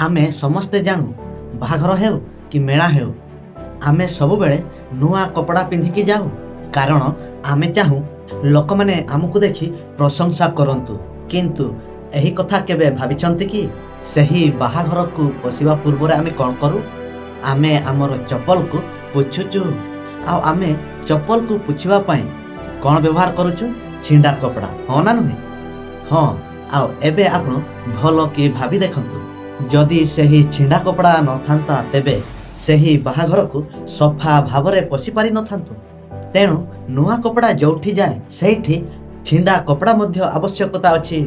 ଆମେ ସମସ୍ତେ ଜାଣୁ, ବାହାଘର ହେଉ କି ମେଳା ହେଉ, ଆମେ ସବୁବେଳେ ନୂଆ କପଡ଼ା ପିନ୍ଧିକି ଯାଉ, କାରଣ ଆମେ ଚାହୁଁ ଲୋକମାନେ ଆମକୁ ଦେଖି ପ୍ରଶଂସା କରନ୍ତୁ। କିନ୍ତୁ ଏହି କଥା କେବେ ଭାବିଛନ୍ତି କି, ସେହି ବାହାଘରକୁ ପଶିବା ପୂର୍ବରେ ଆମେ କ'ଣ କରୁ? ଆମେ ଆମର ଚପଲକୁ ପୋଛୁଛୁ। ଆଉ ଆମେ ଚପଲକୁ ପୋଛିବା ପାଇଁ କ'ଣ ବ୍ୟବହାର କରୁଛୁ? ଛିଣ୍ଡା କପଡ଼ା, ହଁ ନା ନୁହେଁ? ହଁ। ଆଉ ଏବେ ଆପଣ ଭଲ କି ଭାବି ଦେଖନ୍ତୁ, ଯଦି ସେହି ଛିଣ୍ଡା କପଡ଼ା ନଥାନ୍ତା ତେବେ ସେହି ବାହାଘରକୁ ସଫା ଭାବରେ ପଶି ପାରିନଥାନ୍ତୁ। ତେଣୁ ନୂଆ କପଡ଼ା ଯେଉଁଠି ଯାଏ, ସେଇଠି ଛିଣ୍ଡା କପଡ଼ା ମଧ୍ୟ ଆବଶ୍ୟକତା ଅଛି,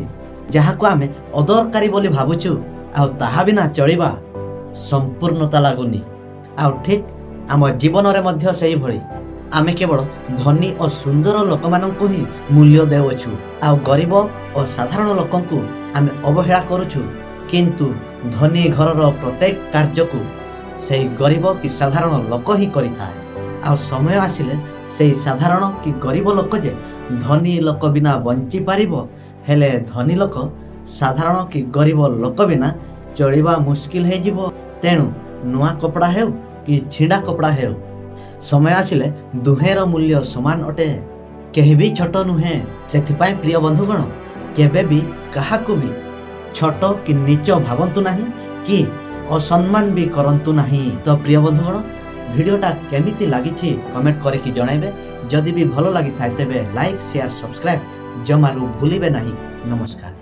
ଯାହାକୁ ଆମେ ଅଦରକାରୀ ବୋଲି ଭାବୁଛୁ ଆଉ ତାହା ବିନା ଚଳିବା ସମ୍ପୂର୍ଣ୍ଣତା ଲାଗୁନି। ଆଉ ଠିକ୍ ଆମ ଜୀବନରେ ମଧ୍ୟ ସେଇଭଳି, ଆମେ କେବଳ ଧନୀ ଓ ସୁନ୍ଦର ଲୋକମାନଙ୍କୁ ହିଁ ମୂଲ୍ୟ ଦେଉଅଛୁ ଆଉ ଗରିବ ଓ ସାଧାରଣ ଲୋକଙ୍କୁ ଆମେ ଅବହେଳା କରୁଛୁ। କିନ୍ତୁ ଧନୀ ଘରର ପ୍ରତ୍ୟେକ କାର୍ଯ୍ୟକୁ ସେଇ ଗରିବ କି ସାଧାରଣ ଲୋକ ହିଁ କରିଥାଏ। ଆଉ ସମୟ ଆସିଲେ ସେଇ ସାଧାରଣ କି ଗରିବ ଲୋକ ଯେ ଧନୀ ଲୋକ ବିନା ବଞ୍ଚିପାରିବ, ହେଲେ ଧନୀ ଲୋକ ସାଧାରଣ କି ଗରିବ ଲୋକ ବିନା ଚଳିବା ମୁସ୍କିଲ ହେଇଯିବ। ତେଣୁ ନୂଆ କପଡ଼ା ହେଉ କି ଛିଣ୍ଡା କପଡ଼ା ହେଉ, ସମୟ ଆସିଲେ ଦୁହେଁର ମୂଲ୍ୟ ସମାନ ଅଟେ, କେହି ବି ଛୋଟ ନୁହେଁ। ସେଥିପାଇଁ ପ୍ରିୟ ବନ୍ଧୁଗଣ, କେବେ ବି କାହାକୁ ବି ଛୋଟ କି ନୀଚ ଭାବନ୍ତୁ ନାହିଁ କି ଅସମ୍ମାନ ବି କରନ୍ତୁ ନାହିଁ। ତ ପ୍ରିୟ ବନ୍ଧୁଗଣ, ଭିଡ଼ିଓଟା କେମିତି ଲାଗିଛି କମେଣ୍ଟ କରିକି ଜଣାଇବେ। ଯଦି ବି ଭଲ ଲାଗିଥାଏ, ତେବେ ଲାଇକ୍, ସେୟାର, ସବସ୍କ୍ରାଇବ୍ ଜମାରୁ ଭୁଲିବେ ନାହିଁ। ନମସ୍କାର।